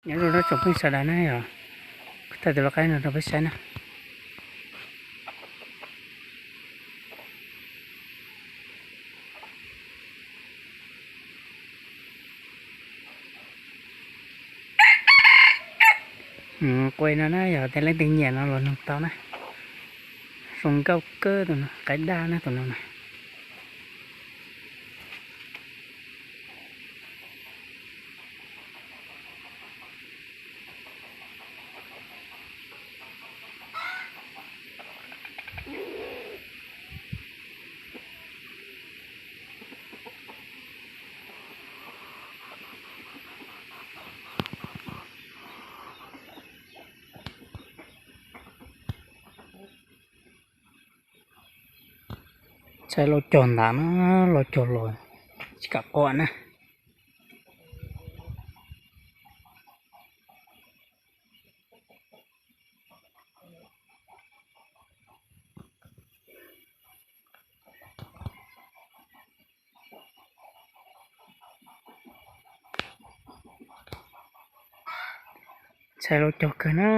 Nyob zoo tsoom phooj ywg sawv daws na, yog kuv thaij tus lau qaib no rau peb saib na. Qua no na yog tias leej twg nyiam no los nug tau na. Zoo nkauj kawg tus no, qaib daj na tus no na. Saib lauj cog ntawd na, lauj cog los tsis kam qua na. Saib lauj cog kawg na.